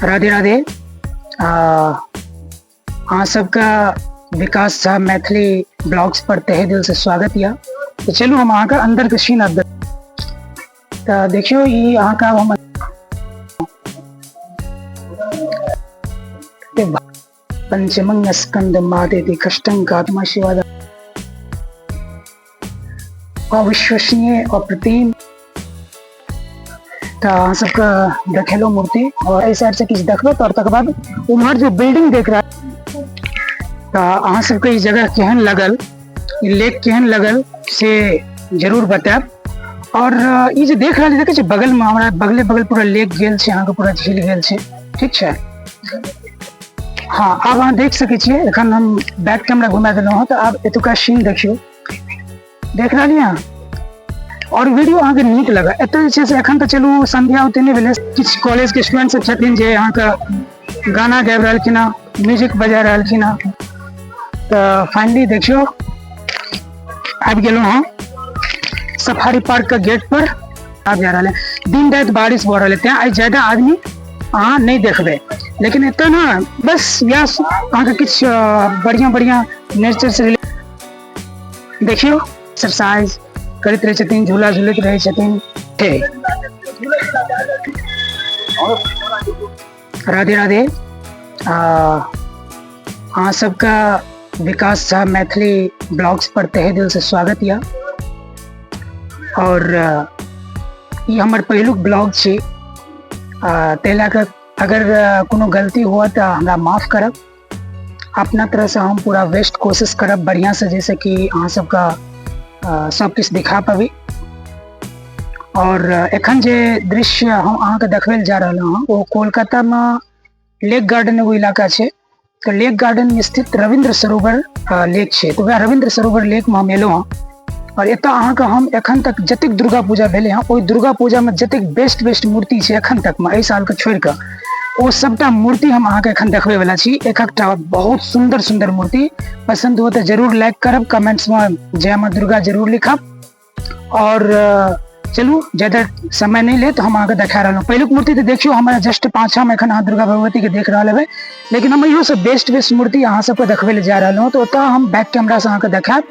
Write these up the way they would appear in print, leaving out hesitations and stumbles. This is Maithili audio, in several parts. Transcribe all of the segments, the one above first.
राधे राधे। अहाँ सबके विकास झा मैथिली ब्लॉग्स पर तहे दिल से स्वागत यऽ। तऽ चलू हम अहाँके अंदर के सीन आब तऽ देखियौ, ई अहाँके आब हम पंचमंग स्कंद माते कष्टंकात्मा शिवादा अविश्वसनीय अप्रतिम। तऽ अहाँ सबके देखेलहुँ मूर्ति और एहि साइड से किछु देखबै तऽ तकर बाद उम्हर जे बिल्डिंग देख रहल, तऽ अहाँ सबके ई जगह केहन लगल, ई लेक केहन लगल से जरूर बतायब। और ई जे देख रहल छी, देखै छी बगल मे हमरा बगले बगल पूरा लेक गेल छै, अहाँके पूरा झील गेल छै, ठीक छै। हाँ, आब अहाँ देख सकै छियै, एखन हम बैक कैमरा घुमा देलहुँ हँ, तऽ आब एतुका सीन देखियौ, देख रहलियै अहाँ। और वीडियो अहाँके नीक लगल एतऽ जे छै से एखन तऽ चलू संध्या ओते नहि भेलै, किछु कॉलेज के स्टूडेंट सब छथिन जे अहाँके गाना गाबि रहलखिन हँ, म्यूजिक बजा रहलखिन हँ। तऽ फाइनली देखियौ आबि गेलहुँ हँ सफारी पार्क के गेट पर। आबि जा रहल है, दिन राति बारिश भऽ रहल है, तें आइ ज्यादा आदमी अहाँ नहि देखबै, लेकिन एतऽ ने बस इएह अहाँके किछु बढ़िआँ बढ़िआँ नेचर से देखियौ एक्सरसाइज करैत रहै छथिन, झूला झूलैत रहै छथिन। राधे राधे। अहाँ सबके विकास झा मैथिली ब्लॉग्स पर तहे दिल से स्वागत यऽ। और ई हमर पहिलुक ब्लॉग छी, ताहि लए कऽ अगर कोनो गलती हुआ तऽ हमरा माफ करब। अपना तरह से हम पूरा बेस्ट कोशिश करब बढ़िया से, जैसे कि अहाँ सबके सब किछु दिखा पाबी। और एखन जे दृश्य हम अहाँके देखबै लए जा रहल हँ ओ कोलकाता मे लेक गार्डन एगो इलाका छै, तऽ लेक गार्डन मे स्थित रविंद्र सरोवर लेक छै, तऽ वएह रविंद्र सरोवर लेक मे हम एलहुँ हँ। और एतऽ अहाँके हम एखन तक जतेक दुर्गा पूजा भेलै हँ ओहि दुर्गा पूजा मे जतेक बेस्ट बेस्ट मूर्ति छै एखन तक मे, एहि साल के छोड़ि कऽ, ओ सबटा मूर्ति हम अहाँके एखन देखबै वाला छी। एक एकटा बहुत सुंदर सुंदर मूर्ति पसंद हो तऽ जरूर लाइक करब, कमेंट्स में जय माँ दुर्गा जरूर लिखब। और चलू ज्यादा समय नहीं ले तो हम अहाँके देखा रहल हूँ। पहिलुक मूर्ति तऽ देखियौ हमरा जस्ट पाछा में एखन अहाँ दुर्गा भगवती के देख रहल हेबै, लेकिन हम इहो सब बेस्ट बेस्ट मूर्ति अहाँ सबके देखबै लए जा रहल हूँ, तऽ ओतऽ हम बैक कैमरा से अहाँके देखायब।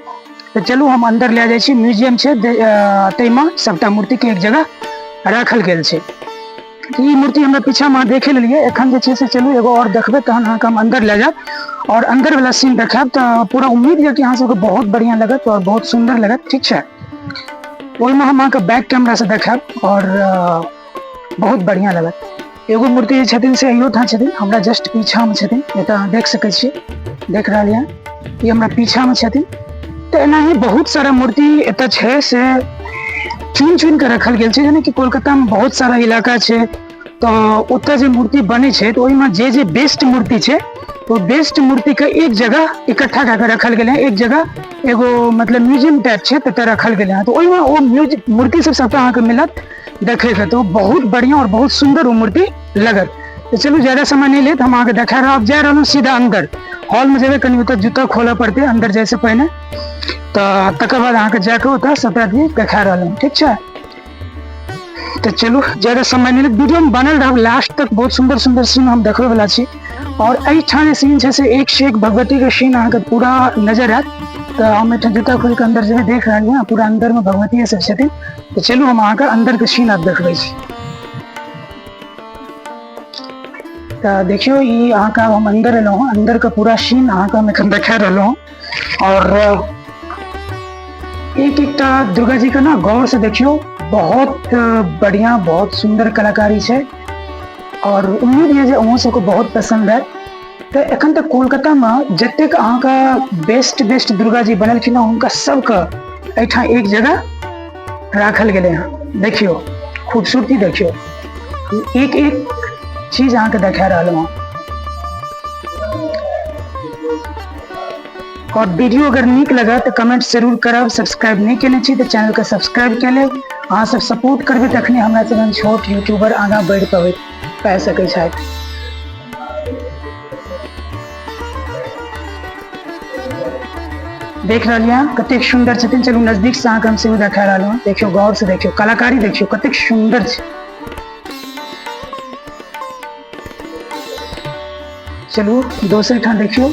तऽ चलू हम अंदर लए जाइ छी, म्यूजियम छै ताहिमे सबटा मूर्ति के एक जगह राखल गेल छै। ई मूर्ति हमरा पीछा में देखे लेलियै, एखन जे छै से चलू एगो और देखबै, तहन अहाँके हम अंदर लए जायब और अंदर वाला सीन देखायब। तऽ पूरा उम्मीद यऽ कि अहाँ सबके बहुत बढ़िया लगत और बहुत सुंदर लगत, ठीक छै। ओहिमे हम अहाँके बैक कैमरा से देखायब और बहुत बढ़िया लगत। एगो मूर्ति जे छथिन से अहियो ठाम छथिन, हमरा जस्ट पीछा में छथिन, एतऽ अहाँ देख सकै छियै, देख रहल यऽ ई हमरा पीछा में छथिन। तऽ एनाही बहुत सारा मूर्ति एतऽ छै से चुनि चुनि कऽ रखल गेल छै, यानी कि कोलकाता में बहुत सारा इलाका छै, तऽ ओतऽ जे मूर्ति बनै छै तऽ ओहिमे जे जे बेस्ट मूर्ति छै ओ बेस्ट मूर्ति के एक जगह इकट्ठा कए कऽ रखल गेलै, एक जगह एगो मतलब म्यूजियम टाइप छै ततऽ रखल गेलै हँ। तऽ ओहिमे ओ मूर्ति सब सबटा अहाँके मिलत देखैके, तऽ ओ बहुत बढ़िआँ और बहुत सुन्दर ओ मूर्ति लगत। तऽ चलू ज्यादा समय नहि लेत, हम अहाँके देखा रहल, आब जा रहलहुँ सीधा अंदर हॉल में जेबै, कनि ओतऽ जूता खोलऽ पड़तै अंदर जाइ से पहिने, तऽ तकर बाद अहाँके जाकऽ ओतऽ सबटा चीज देखा रहलहुँ, ठीक छै। तऽ चलू ज्यादा समय नहि, वीडियो में बनल रहब लास्ट तक, बहुत सुंदर सुंदर सीन हम देखबै वाला छी। और एहिठाम जे सीन छै से एक से एक भगवती के सीन अहाँके पूरा नजर आयत। तऽ हम एहिठाम जूता खोलि कऽ अंदर जेबै, देख रहलियै हँ पूरा अंदर में भगवती सब छथिन। तऽ चलू हम अहाँके अंदर के सीन आब देखबै छी। तऽ देखियौ ई अहाँके आब हम अंदर एलहुँ हँ, अंदर के पूरा सीन अहाँके हम एखन देखा रहलहुँ हँ। और एक एकटा दुर्गा जी के ना गौर से देखियौ, बहुत बढ़िया बहुत सुंदर कलाकारी छै और उम्मीद यऽ जे अहूँ सबके बहुत पसंद आयत। तऽ एखन तक कोलकाता में जतेक अहाँके बेस्ट बेस्ट दुर्गा जी बनलखिन हँ हुनका सबके एहिठाम एक जगह राखल गेलै हँ। देखियौ खूबसूरती देखियौ, एक एक चीज अहाँके देखा रहल हँ। और वीडियो अगर नीक लगे तो कमेंट जरूर करब, सब्सक्राइब नहीं केने छी तो चैनल के सब्सक्राइब कर लेब। अहाँ सब सपोर्ट करबे तखने हमरा सब छोट यूट्यूबर आगाँ बढ़ि पाबि सकै छथि। देख रहलियै अहाँ कतेक सुंदर छथिन। चलू नजदीक से अहाँके हम सेहो देखा रहलहुँ हँ। देखियौ गौर से देखियौ, कलाकारी देखियौ कतेक सुंदर छै। चलू दोसर ठाम देखियौ।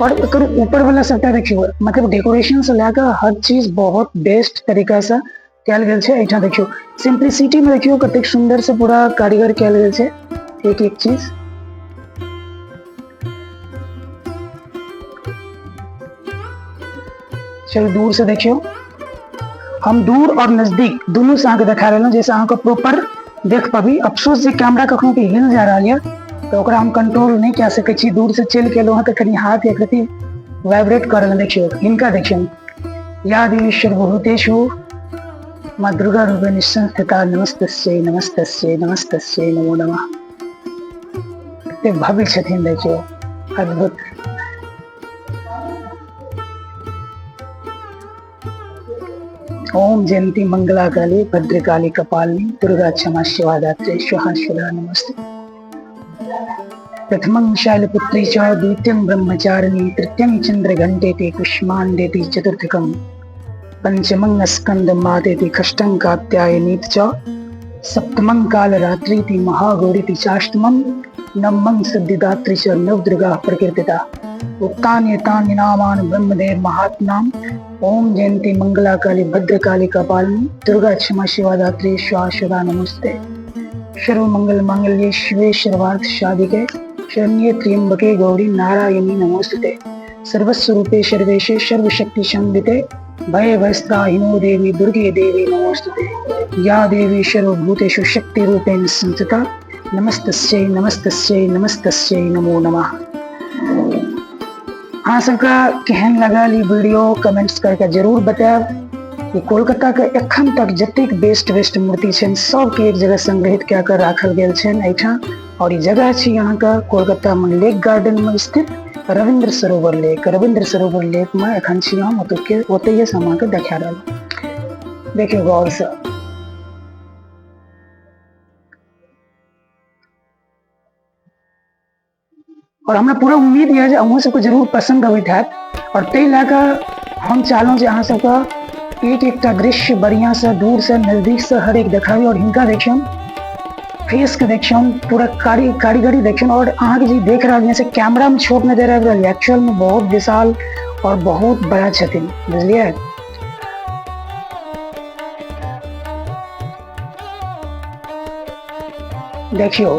और एकर ऊपर वाला सबटा देखियौ, मतलब डेकोरेशन से लए कऽ हर चीज बहुत बेस्ट तरीका से कयल गेल छै। एहिठाम देखियौ सिम्पलिसिटी में देखियौ कतेक सुंदर से पूरा कारीगर कयल गेल छै एक एक चीज। चलू दूर से देखियौ, हम दूर और नजदीक दुनू से अहाँके देखा रहलहुँ जैसे अहाँके प्रॉपर देख पाबी। अफसोस जे कैमरा कखनो के हिल जा रहल यऽ तऽ ओकरा हम कंट्रोल नहि कए सकै छी। दूर से चलि के एलहुँ हँ तऽ कनि हाथ एक रति वाइब्रेट कऽ रहल। देखियौ हिनका, देखियौ या देवी सर्वभूतेषु माँ दुर्गा रूपेण संस्थिता नमस्तस्यै नमस्तस्यै नमस्तस्यै नमो नमः। कते भव्य छथिन, देखियौ अद्भुत। ओम जयंती मंगला काली भद्रकाली कपालिनी दुर्गा क्षमा शिवा दात्री स्वाहा शिवा नमस्ते। प्रथमं शैलपुत्री च द्वितीयं ब्रह्मचारिणी तृतीयं चंद्रघंटेति कुष्मांडेति चतुर्थकं पंचमं स्कंद मातेति षष्ठं कात्यायनीति च सप्तमं कालरात्रीति महागौरीति चाष्टमं नवमं सिद्धिदात्री च नवदुर्गा प्रकीर्तिता। उक्तानि एतानि नामानि ब्रह्मदेव महात्मनाम ओम जयंती मंगला काली भद्रकाली कपालिनी दुर्गा क्षमा शिवा दात्री स्वाहा शिवा नमस्ते। सर्व मंगल मांगल्ये शिवे सर्वार्थ साधिके शरण्ये त्र्यंबके गौरी नारायणी नमोस्तुते। सर्वस्वरूपे सर्वेशे सर्वशक्ति संविते भय भयस्त्राहिनो देवी दुर्गे देवी नमोस्तुते। या देवी सर्वभूतेषु शक्ति रूपेण संस्थिता नमस्तस्यै नमस्तस्यै नमस्तस्यै नमो नमः। अहाँ सबके केहन लगल ई वीडियो कमेंट्स करके जरूर बतायब कि कोलकाता के एखन तक जतेक बेस्ट बेस्ट मूर्ति छनि सबके एक जगह संग्रहित कए कऽ राखल गेल छनि एहिठाम। और ई जगह छी अहाँके कोलकाता में लेक गार्डन में स्थित रविंद्र सरोवर लेक। रविंद्र सरोवर लेक में एखन छी हम, ओतुके ओतहिए से हम अहाँके देखा रहल। देखियौ गौर से। और हमरा पूरा उम्मीद यऽ जे अहूँ सबके जरूर पसंद अबैत हैत। और ताहि लए कऽ हम चाहलहुँ जे अहाँ सबके एक एकटा दृश्य बढ़िआँ से दूर से नजदीक से हर एक देखाबी। और हिनका देखियौन, फेस के देखियौन, पूरा कारीगरी देखियौन। और अहाँके जे देख रहल यऽ से कैमरा में छोट नजर आबि रहल यऽ, एक्चुअल में बहुत विशाल और बहुत बड़ा छथिन, बुझलियै। देखियौ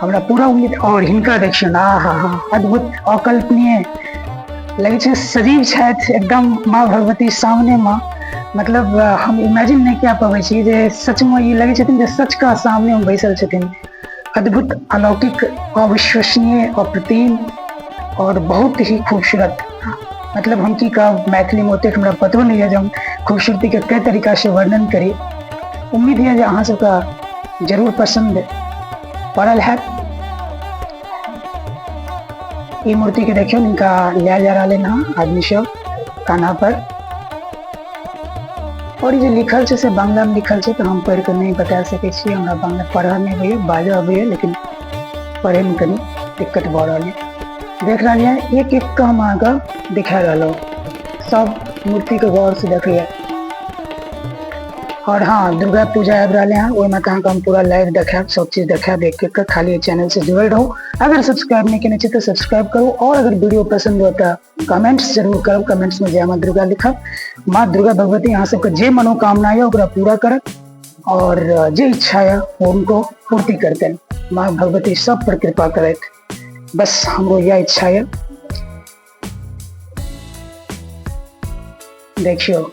हमरा पूरा उम्मीद। और हिनका देखियौ ना, हा हा, अद्भुत अकल्पनीय लगै छै, सजीव छथि एकदम माँ भगवती सामने में। मतलब हम इमेजिन नहि कए पबै छी जे सचमे ई लगै छथिन जे सच का सामने मे बैसल छथिन। अद्भुत, अलौकिक, अविश्वसनीय, अप्रतिम और बहुत ही खूबसूरत। मतलब हम की कहब, मैथिली में ओतेक हमरा पतो नहीं है जे हम खूबसूरती के कई तरीका से वर्णन करी। उम्मीद है जे अहाँ सबके जरूर पसंद पड़ल हैत। ई मूर्ति के देखियौ, इनका लिया जा रहा है आदमी सब कान्हा पर। और ई जे लिखल छै से बांग्ला में लिखल छै, तो हम पढ़ि कऽ नहि बता सकै छी। हमरा बांग्ला पढ़ऽ नहि अबैया, बाजऽ अबैया, लेकिन पढ़े में कनि दिक्कत भऽ रहल यऽ। देख रहल यऽ एक एक के हम अहाँके दिखा रहलहुँ, सब मूर्ति के गौर से देखैया। और हाँ, दुर्गा पूजा आबि रहल है, ओहिमे तऽ अहाँके हम पूरा लाइव देखायब, सब चीज देखायब एक एक के। खाली चैनल से जुड़ल रहू। अगर सब्सक्राइब नहीं केने छी तऽ सब्सक्राइब करू। और अगर वीडियो पसंद हो तऽ कमेंट्स जरूर करब, कमेंट्स में जय माँ दुर्गा लिखब। माँ दुर्गा भगवती अहाँ सबके जे मनोकामना यऽ ओकरा पूरा करत और जे इच्छा यऽ वो उनको पूर्ति करतनि। माँ भगवती सब पर कृपा करत, बस हमरो यह इच्छा यऽ। देखियौ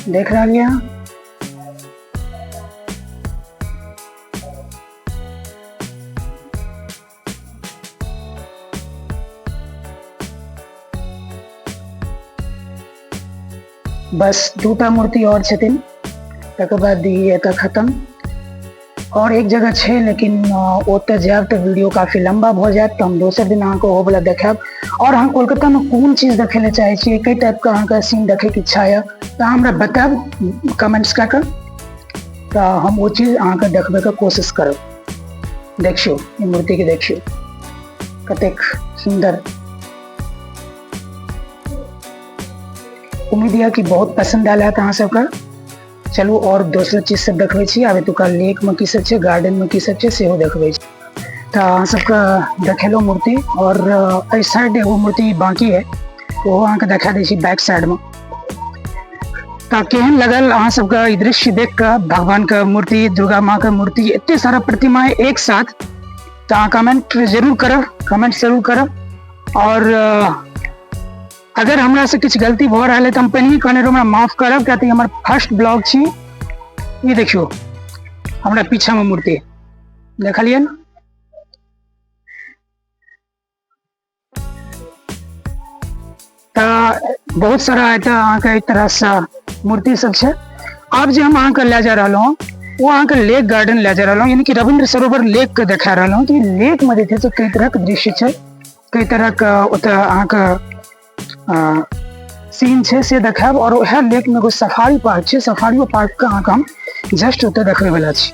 देख रहल यऽ। बस दूटा मूर्ति और छथिन, तकर बाद ई एतऽ खत्म। और एक जगह छै, लेकिन ओतऽ जायब तऽ वीडियो काफी लंबा भऽ जायत, तऽ हम दोसर दिन अहाँके ओहो वाला देखायब। और अहाँ कोलकाता में कोन चीज देखै लए चाहै छियै, कै टाइप के अहाँके सीन देखै के इच्छा यऽ, तऽ अहाँ हमरा बतायब कमेंट्स कए कऽ, तऽ हम ओ चीज अहाँके देखबै के कोशिश करब। देखियौ ई मूर्ति के, देखियौ कतेक सुंदर। उम्मीद यऽ कि बहुत पसंद आयल हैत अहाँ सबके। चलू और दोसरो चीज सब देखबै छी। आब एतुका लेक में की सब छै, गार्डन में की सब छै, सेहो देखबै छी। तऽ अहाँ सबके देखेलहुँ मूर्ति और एहि साइड एगो मूर्ति बाकी है, ओहो अहाँके देखा दै छी बैक साइड में। तऽ केहन लगल अहाँ सबके ई दृश्य देख कऽ, भगवान के मूर्ति, दुर्गा माँ के मूर्ति, एते सारा प्रतिमा एक साथ? तऽ अहाँ कमेंट जरूर करब, कमेंट जरूर करब। और अगर हमरा से किछु गलती भऽ रहल है तऽ हम पहिनहि कहने रहूँ, हमरा माफ करब, किया तऽ ई हमर फर्स्ट ब्लॉग छी। ई देखियौ हमरा पीछा में मूर्ति देखलियै ने? तऽ बहुत सारा एतऽ अहाँके एहि तरहसँ मूर्ति सब छै। आब जे हम अहाँके लए जा रहलहुँ ओ अहाँके लेक गार्डन लए जा रहलहुँ, यानी कि रविन्द्र सरोवर लेक के देखा रहलहुँ कि लेक में जे छै से कई तरहक दृश्य छै, कई तरहक ओतऽ अहाँके सीन छै से देखायब। और वएह लेक में एगो सफारी पार्क छै, सफारियो पार्क के अहाँके हम जस्ट ओतऽ देखबै वाला छी।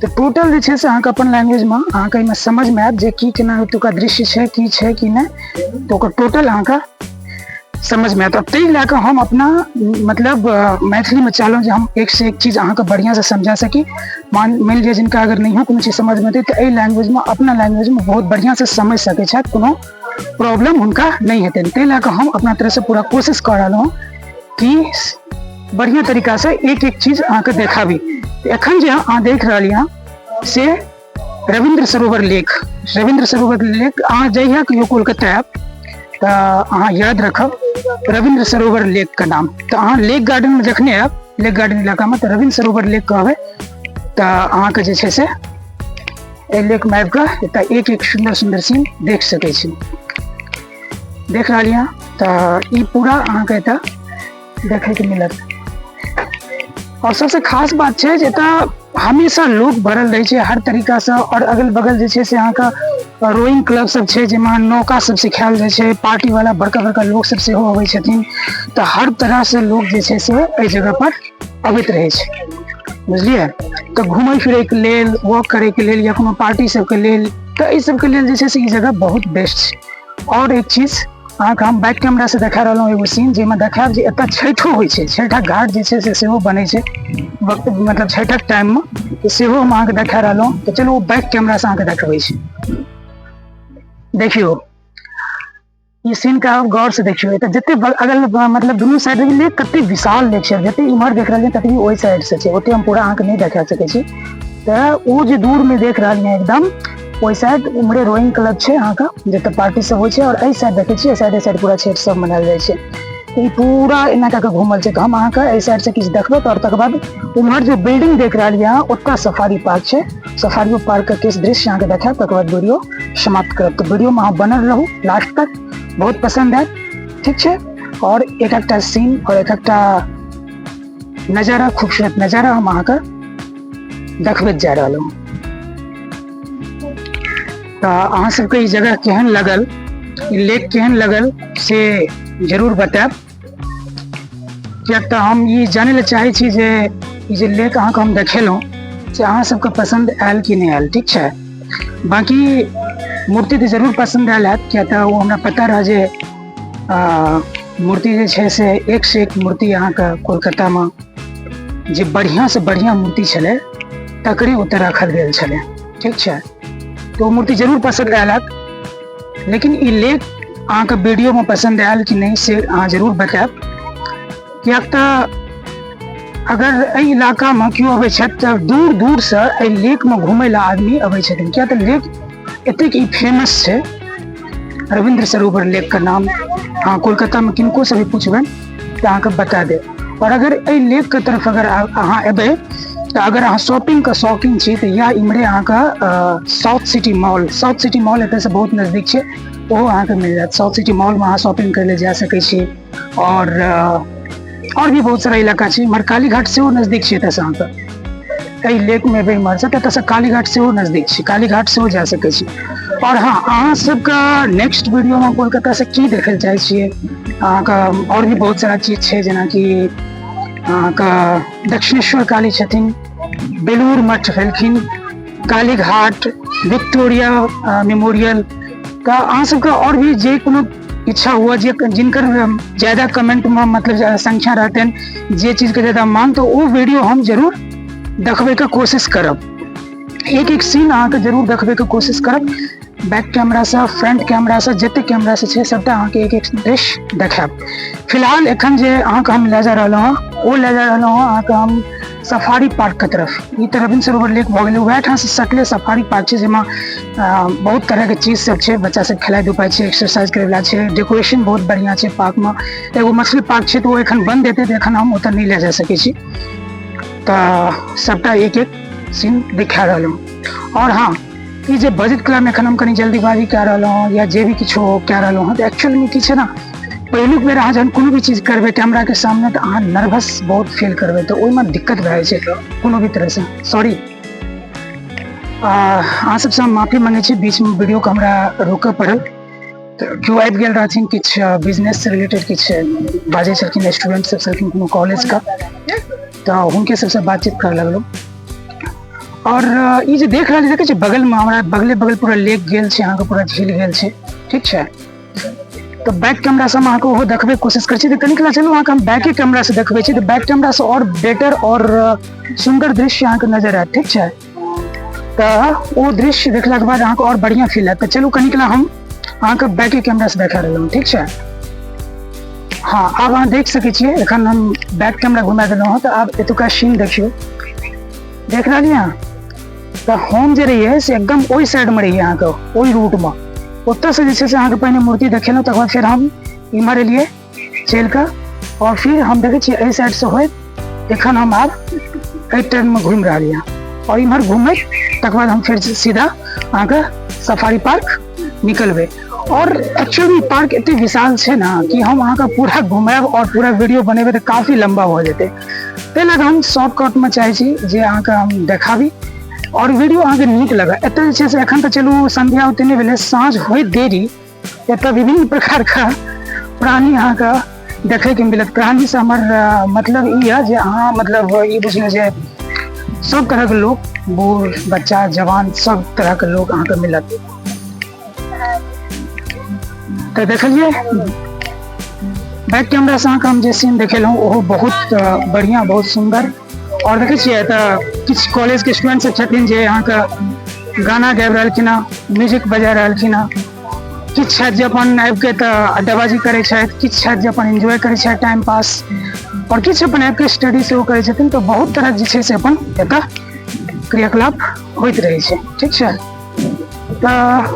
तऽ टोटल जे छै से अहाँके अपन लैंग्वेज में अहाँके एहिमे समझ में आयत जे की केना ओतुका दृश्य छै, की छै की नहि, तऽ ओकर टोटल अहाँके समझ में आयत। ताहि लए कऽ हम अपना मतलब मैथिली में चाहलहुँ जे हम एक से एक चीज अहाँके बढ़िआँ से समझा सकी। मानि लिअ जिनका अगर नहियो कोनो चीज समझ में एतै तऽ एहि लैंग्वेज में, अपना लैंग्वेज में बहुत बढ़िआँ से समझ सकै छथि, कोनो प्रॉब्लम हुनका नहि हेतनि। ताहि लए कऽ हम अपना तरफ से पूरा कोशिश कऽ रहलहुँ कि बढ़िआँ तरीकासँ एक एक चीज अहाँके देखाबी। एखन जे अहाँ देख रहलियै हँ से रविन्द्र सरोवर लेक। रविन्द्र सरोवर लेक अहाँ जहिया कहियो कोलकाता आयब तऽ अहाँ याद रखब रविन्द्र सरोवर लेक के नाम। तऽ अहाँ लेक गार्डन में जखने आयब, लेक गार्डन इलाका में, तऽ रविन्द्र सरोवर लेक कहबै तऽ अहाँके जे छै से एहि लेक में आबि कऽ एतऽ एक एक सुन्दर सुन्दर सीन देख सकै छी। देख रहलियै हँ तऽ ई पूरा अहाँके एतऽ देखैके मिलत। और सबसे खास बात छै जे एतऽ हमेशा लोक भरल रहै छै हर तरीकासँ। और अगल बगल जे छै से अहाँके रोइंग क्लब सब छै जाहिमे नौका सब सिखायल जाइ छै, पार्टी वाला बड़का बड़का लोक सब सेहो अबै छथिन। तऽ हर तरहसँ लोक जे छै से एहि जगह पर अबैत रहै छै, बुझलियै? तऽ घुमै फिरैके लेल, वॉक करैके लेल या कोनो पार्टी सबके लेल, तऽ एहि सबके लेल जे छै से ई जगह बहुत बेस्ट छै। और एक चीज अहाँके हम बैक कैमरा से देखा रहलहुँ एगो सीन जाहिमे देखायब जे एतऽ छठिो होइ छै, छठिक घाट जे छै से सेहो बनै छै वक्त मतलब छठिक टाइममे, तऽ सेहो हम अहाँके देखा रहलहुँ। तऽ चलू बैक कैमरा से अहाँके देखबै छी। देखियौ ई सीन के आप गौर से देखियौ, एतऽ जते अगल मतलब दुनू साइड लेक कते विशाल लेक छै, जते इम्हर देख रहलियै ततबी ओहि साइड से छै, ओते हम पूरा अहाँके नहि देखा सकै छी। तऽ ओ जे दूर में देख रहलियै एकदम ओहि साइड उम्हरे रोइंग क्लब छै अहाँके, जतऽ पार्टी सब होइ छै। और एहि साइड देखै छियै, एहि साइड पूरा छठि सब मनायल जाइ छै। ई पूरा एना कऽ के घूमल छै। तऽ हम अहाँके एहि साइड से किछु देखबै तऽ, और तकर बाद उम्हर जे बिल्डिंग देख रहलियै अहाँ, ओतऽ सफारी पार्क छै। सफारियो पार्क के किछु दृश्य अहाँके देखायब, तकर बाद वीडियो समाप्त करब। तऽ वीडियो में अहाँ बनल रहू लास्ट तक, बहुत पसंद आयत, ठीक छै? और एक एकटा सीन और एक एकटा नजारा, खूबसूरत नजारा हम अहाँके देखबैत जा रहलहुँ। तऽ अहाँ सबके ई जगह केहन लगल, ई लेक केहन लगल से जरूर बतायब, किएक तऽ हम ई जानै लए चाहै छी जे ई जे लेक अहाँके हम देखेलहुँ से अहाँ सबके पसन्द आयल कि नहि आयल, ठीक छै? बाँकी मूर्ति तऽ जरूर पसन्द आयल हैत, किएक तऽ ओ हमरा पता रहै जे मूर्ति जे छै से एक से एक मूर्ति अहाँके कोलकातामे जे बढ़िआँ से बढ़िआँ मूर्ति छलै तकरे ओतऽ राखल गेल छलै, ठीक छै? तऽ ओ मूर्ति जरूर पसन्द आयल हैत, लेकिन ई लेख अहाँके वीडियोमे पसन्द आयल कि नहि से अहाँ जरूर बतायब, किएक तऽ अगर एहि इलाकामे केओ अबै छथि तऽ दूर दूरसँ एहि लेकमे घुमै लए आदमी अबै छथिन, किएक तऽ लेक एतेक ई फेमस छै। रविन्द्र सरोवर लेक के नाम अहाँ कोलकातामे किनको से भी पुछबनि तऽ अहाँके बता देत। और अगर एहि लेक के तरफ अगर अहाँ एबै तऽ अगर अहाँ शॉपिंग के शौकीन छी तऽ या इम्हरे अहाँके south city mall, south city mall एतयसँ बहुत नजदीक छै, ओहो अहाँके मिल जायत। साउथ सिटी मॉलमे अहाँ शॉपिंग करै लए जा सकै छी। और भी बहुत सारा इलाका छै इम्हर, कालीघाट सेहो नजदीक छै एतयसँ अहाँके। एहि लेकमे एबै इम्हरसँ तऽ एतयसँ कालीघाट सेहो नजदीक छै, कालीघाट सेहो जा सकै छी। और हँ, अहाँ सबके नेक्स्ट वीडियोमे कोलकातासँ की देखै लए चाहै छियै? अहाँके और भी बहुत सारा चीज छै, जेनाकि अहाँके दक्षिणेश्वर काली छथिन, बेलूर मठ भेलखिन, कालीघाट, विक्टोरिया मेमोरियल। तऽ अहाँ सबके और भी जे कोनो इच्छा हुआ, जे जिनकर ज्यादा कमेंट में मतलब संख्या रहतनि, जे चीजके ज्यादा मांग, तऽ ओ वीडियो हम जरूर देखबैके कोशिश करब। एक एक सीन अहाँके जरूर देखबैके कोशिश करब। बैक कैमरासँ, फ्रंट कैमरासँ, जतेक कैमरासँ छै, सबटा अहाँके एक एक दृश्य देखायब। फिलहाल एखन जे अहाँके हम लए जा रहलहुँ हँ, ओ लए जा रहलहुँ हँ अहाँके हम सफारी पार्कके तरफ। ई तऽ रविन्द्र सरोवर लेक भऽ गेलै, वएह ठामसँ सटले सफारी पार्क छै, जाहिमे बहुत तरहके चीज सब छै। बच्चा सब खेलाइ धुपाइ छै, एक्सरसाइज करैवला छै, डेकोरेशन बहुत बढ़िआँ छै पार्कमे। एगो मछली पार्क छै, तऽ ओ एखन बन्द हेतै, तऽ एखन हम ओतऽ नहि लए जा सकै छी। तऽ सबटा एक एक सीन देखा रहलहुँ। आओर हँ, ई जे बजट कलामे एखन हम कनि जल्दीबाजी कए रहलहुँ हँ या जे भी किछो कए रहलहुँ हँ, तऽ एक्चुअलमे की छै ने, पहिलुक बेर अहाँ जहन कोनो भी चीज करबै कैमराके सामने, तऽ अहाँ नर्वस बहुत फील करबै, तऽ ओहिमे दिक्कत भए जाइ छै कोनो भी तरहसँ। सॉरी, अहाँ सबसँ हम माफी मांगै छी, बीचमे वीडियोके हमरा रोकऽ पड़ल। तऽ केओ आबि गेल रहथिन, किछु बिजनेस से रिलेटेड किछु बाजै छलखिन, स्टूडेंट सब छलखिन कोनो कॉलेजके, तऽ हुनके सबसँ बातचीत करऽ लगलहुँ। आओर ई जे देख रहल छी, देखै छी बगलमे, हमरा बगले बगल पूरा लेक गेल छै अहाँके, पूरा झील गेल छै, ठीक छै? तऽ बैक कैमरासँ हम अहाँके ओहो देखबैके कोशिश करै छी। तऽ कनिक चलू, अहाँके हम बैके कैमरासँ देखबै छी, तऽ बैक कैमरासँ आओर बेटर आओर सुन्दर दृश्य अहाँके नजर आयत, ठीक छै? तऽ ओ दृश्य देखलाके बाद अहाँके आओर बढ़िआँ फील आयत। तऽ चलू, कनिक हम अहाँके बैके कैमरासँ देखा रहलहुँ, ठीक छै? हँ, आब अहाँ देख सकै छियै, एखन हम बैक कैमरा घुमा देलहुँ हँ, तऽ आब एतुका सीन देखियौ। देख रहलियै अहाँ? तऽ हम जे रहियै से एकदम ओहि साइडमे रहियै अहाँके, ओहि रूटमे। ओतऽसँ जे छै से अहाँके पहिने मूर्ति देखेलहुँ, तकर बाद फेर हम इम्हर एलियै चलि कऽ, आओर फिर हम देखै छियै एहि साइडसँ होइत एखन हम आब एहि टर्नमे घुमि रहलियै हँ। आओर इम्हर घुमैत तकर बाद हम फेर सीधा अहाँके सफारी पार्क निकलबै। आओर एक्चुअली पार्क एते विशाल छै ने कि हम अहाँके पूरा घुमायब आओर पूरा वीडियो बनेबै तऽ काफी लम्बा भऽ जेतै। ताहि लए कऽ हम शॉर्टकटमे चाहै छी जे अहाँके हम देखाबी आओर वीडियो अहाँके नीक लगै। एतऽ जे छै से एखन तऽ चलू संध्या ओते नहि भेलै, साँझ होइत देरी एतऽ विभिन्न प्रकारके प्राणी अहाँके देखैके मिलत। प्राणीसँ हमर मतलब ई यऽ जे अहाँ मतलब ई बुझियौ जे सब तरहके लोक, बूढ़, बच्चा, जवान, सब तरहके लोक अहाँके मिलत। तऽ देखलियै, बैक कैमरासँ अहाँके हम जे सीन देखेलहुँ, ओहो बहुत बढ़िआँ, बहुत सुन्दर। आओर देखै छियै तऽ किछु कॉलेजके स्टूडेंट सब छथिन जे अहाँके गाना गाबि रहलखिन हँ, म्यूजिक बजा रहलखिन हँ। किछु छथि जे अपन आबिके तऽ अड्डाबाजी करै छथि, किछु छथि जे अपन एन्जॉय करै छथि, टाइम पास, आओर किछु अपन आबिके स्टडी सेहो करै छथिन। तऽ बहुत तरहक जे छै से अपन एतऽ क्रियाकलाप होइत रहै छै, ठीक छै? तऽ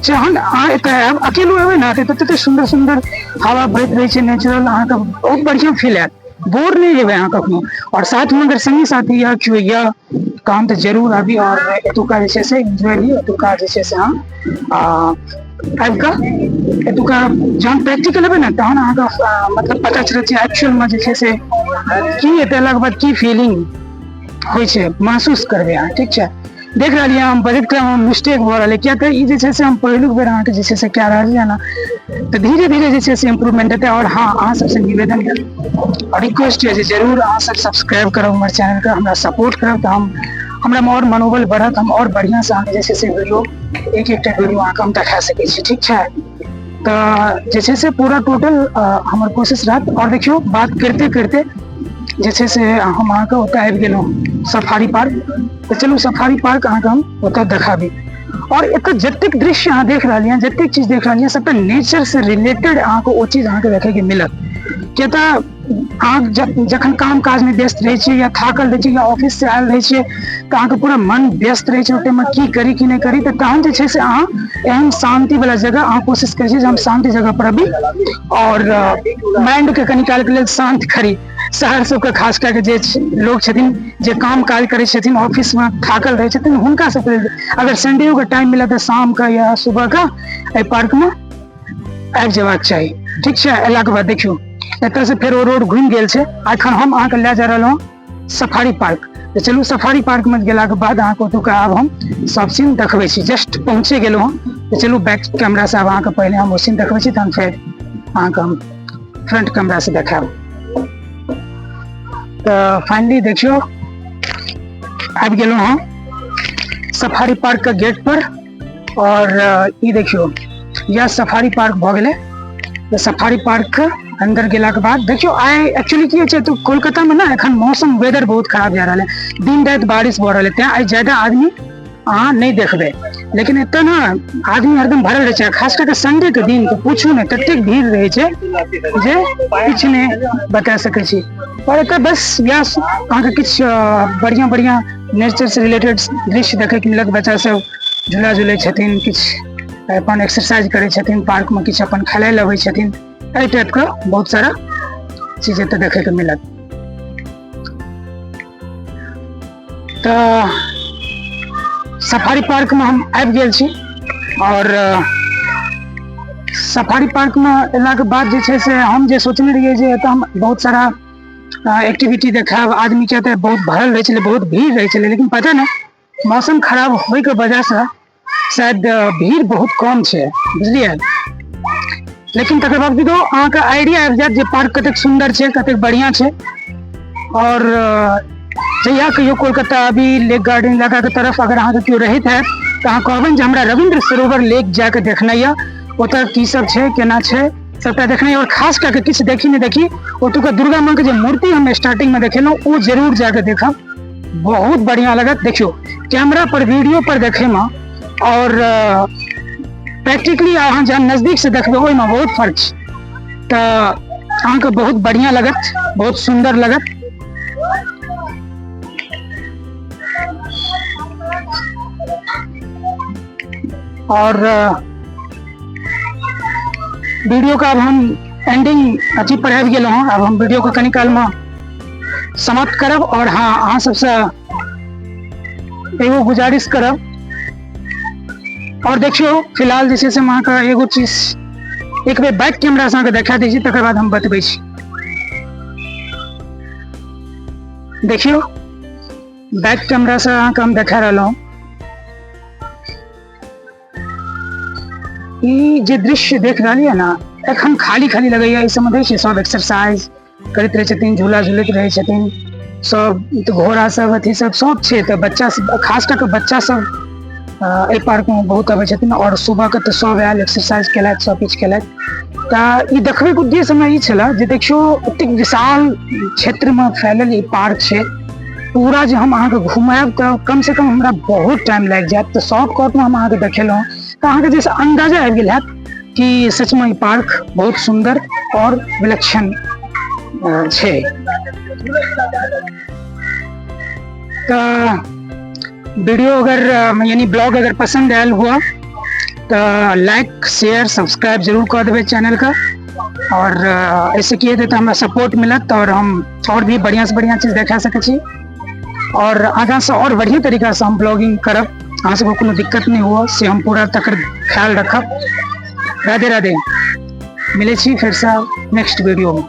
जहन अहाँ एतऽ आयब, अकेलो एबै ने, तऽ तते सुन्दर सुन्दर हवा बहैत रहै छै नेचुरल, अहाँके बहुत बढ़िआँ फील आयत, बोर नहि हेबै अहाँ कखनो। आओर साथमे अगर संगी साथी यऽ, केओ यऽ, तहन तऽ जरूर आबी आओर एतुका जे छै से एन्जॉय ली। एतुका जे छै से अहाँ आबि कऽ एतुका जहन प्रैक्टिकल हेबै ने, तहन अहाँके मतलब पता चलत जे एक्चुअलमे जे छै से की एतऽ एलाके बाद की फीलिंग होइ छै, महसूस करबै अहाँ, ठीक छै? देख रहलियै, हम बजट क्रममे मिस्टेक भऽ रहलै, किया तऽ ई जे छै से हम पहिलुक बेर अहाँके जे छै से कए रहलियै ने, तऽ धीरे धीरे जे छै से इम्प्रूवमेंट हेतै। आओर हँ, अहाँ सबसँ निवेदन आओर रिक्वेस्ट यऽ जे जरूर अहाँ सब सब्सक्राइब करब हमर चैनलके, हमरा सपोर्ट करब, तऽ हम हमरामे आओर मनोबल बढ़त, हम आओर बढ़िआँसँ अहाँके जे छै से वीडियो, एक एकटा वीडियो अहाँके हम देखा सकै छी, ठीक छै? तऽ जे छै से पूरा टोटल हमर कोशिश रहत। आओर देखियौ, बात करिते करिते जे छै से हम अहाँके ओतऽ आबि गेलहुँ, सफारी पार्क। तऽ चलू, सफारी पार्क अहाँके हम ओतऽ देखाबी। आओर एतऽ जतेक दृश्य अहाँ देख रहलियै, जतेक चीज देख रहलियै, सबटा नेचर से रिलेटेड अहाँके ओ चीज अहाँके देखैके मिलत। किया तऽ अहाँ जखन काम काजमे व्यस्त रहै छियै या थाकल रहै छियै या ऑफिस से आयल रहै छियै, तऽ अहाँके पूरा मन व्यस्त रहै छै ओहिमे, की करी की नहि करी। तऽ तहन जे छै से अहाँ एहन शान्ति वाला जगह अहाँ कोशिश करै छियै जे हम शान्ति जगह पर अभी आओर माइंडके कनि कालके लेल शान्त करी। शहर सबके खास कए कऽ जे लोक छथिन, जे काम काज करै छथिन, ऑफिसमे थाकल रहै छथिन, हुनका सबके लेल अगर संडेओके टाइम मिलत तऽ शामके या सुबहके एहि पार्कमे आबि जेबाक चाही, ठीक छै? अयलाके बाद देखियौ, एतऽसँ फेर ओ रोड घुमि गेल छै। एखन हम अहाँके लए जा रहलहुँ सफारी पार्क। तऽ चलू, सफारी पार्कमे गेलाके बाद अहाँके ओतुका आब हम सब सीन देखबै छी। जस्ट पहुँचे गेलहुँ हँ। तऽ चलू, बैक कैमरासँ आब अहाँके पहिले हम ओ सीन देखबै छी, तहन फेर अहाँके हम फ्रंट कैमरासँ देखायब। तऽ फाइनली देखियौ, आबि गेलहुँ हँ सफारी पार्क के गेट पर। और ई देखियौ, यह सफारी पार्क भऽ गेलै। तऽ सफारी पार्क अंदर गेलाके बाद देखियौ आइ एक्चुअली की होइ छै तऽ कोलकातामे ने एखन मौसम वेदर बहुत खराब जा रहल है, दिन राति बारिश भऽ रहल है, तेँ आइ ज्यादा आदमी अहाँ नहि देखबै। लेकिन एतऽ ने आदमी हरदम भरल रहै छै, खास कऽ के संडे के दिन तऽ पूछू नहि, ततेक भीड़ रहै छै जे किछु नहि बता सकै छी। आओर एतऽ बस इएह अहाँके किछु बढ़िआँ बढ़िआँ नेचर से रिलेटेड दृश्य देखैके मिलत। बच्चा सब झूला झूलै छथिन, किछु अपन एक्सरसाइज करै छथिन, पार्कमे किछु अपन खेलाय लए अबै छथिन, एहि टाइपके बहुत सारा चीज एतऽ देखैके मिलत। तऽ सफारी पार्कमे हम आबि गेल छी आओर सफारी पार्कमे एलाके बाद जे छै से हम जे सोचने रहियै जे एतऽ हम बहुत सारा एक्टिविटी देखायब, आदमीके एतऽ बहुत भरल रहै छलै, बहुत भीड़ रहै छलै, लेकिन पता नहि मौसम खराब होइके वजहसँ शायद भीड़ बहुत कम छै, बुझलियै। लेकिन तकर बावजूदो अहाँके आइडिया आबि जायत जे पार्क कतेक सुन्दर छै, कतेक बढ़िआँ छै। आओर जहिया कहियो कोलकाता आबी लेक गार्डन इलाकाके तरफ अगर अहाँके केओ रहैत हैत तऽ अहाँ कहबनि जे हमरा रविन्द्र सरोवर लेक जाके देखनाइ यऽ, ओतऽ की सब छै, केना छै, सबटा देखनाइ। आओर खास कऽ के किछु देखी नहि देखी, ओतुका दुर्गा माँके जे मूर्ति हम स्टार्टिंगमे देखेलहुँ ओ जरूर जाके देखब, बहुत बढ़िया लगत। देखियो कैमरा पर वीडियो पर देखे में और प्रैक्टिकली अहाँ जहन नजदीक से देखबै ओहिमे बहुत फर्क छै, तऽ अहाँके बहुत बढ़िया लगत, बहुत सुंदर लगत। और वीडियो का अब हम एंडिंग अथी पर आबि गेलहुँ हँ, आब हम वीडियो के कनी काल में समाप्त करब। और हाँ, अहाँ सबसे एगो गुजारिश करब। और देखियो फिलहाल जे छै से हम अहाँके एगो चीज एक बेर बैक कैमरा से अहाँके देखा दै छी, तकर बाद हम बतबै छी। देखियो बैक कैमरा से अहाँके हम देखा रहलहुँ, ई जे दृश्य देख रहल यऽ ने, एखन खाली खाली लगैया। एहि सबमे देखै छियै सब एक्सरसाइज करैत रहै छथिन, झूला झूलैत रहै छथिन सब, तऽ घोड़ा सब अथी सब सब छै। तऽ बच्चा सब, खास कऽ के बच्चा सब एहि पार्क मे बहुत अबै छथिन। आओर सुबह के तऽ सब आयल, एक्सरसाइज केलथि, सब किछु केलथि। तऽ ई देखबैके उद्देश्य हमरा ई छलै जे देखियौ एतेक विशाल क्षेत्रमे फैलल ई पार्क छै, पूरा जे हम अहाँके घुमायब तऽ कम से कम हमरा बहुत टाइम लागि जायत। तऽ शॉर्टकटमे हम अहाँके देखेलहुँ तऽ अहाँके जैसे अंदाजा आबि गेल हैत कि सचमे ई पार्क बहुत सुन्दर आओर विलक्षण छै। तऽ वीडियो अगर यानी ब्लॉग अगर पसंद आयल हुआ तऽ लाइक शेयर सब्सक्राइब जरूर कऽ देबै चैनलके। और एहिसँ की हेतै तऽ हमरा सपोर्ट मिलत और हम और भी बढ़िआँ से बढ़िआँ चीज देखा सकै छी और आगाँसँ और बढ़िआँ तरीकासँ हम ब्लॉगिंग करब। अहाँ सबके कोनो दिक्कत नहि हुआ से हम पूरा तकर ख्याल रखब। राधे राधे, मिलै छी फेरसँ नेक्स्ट वीडियोमे।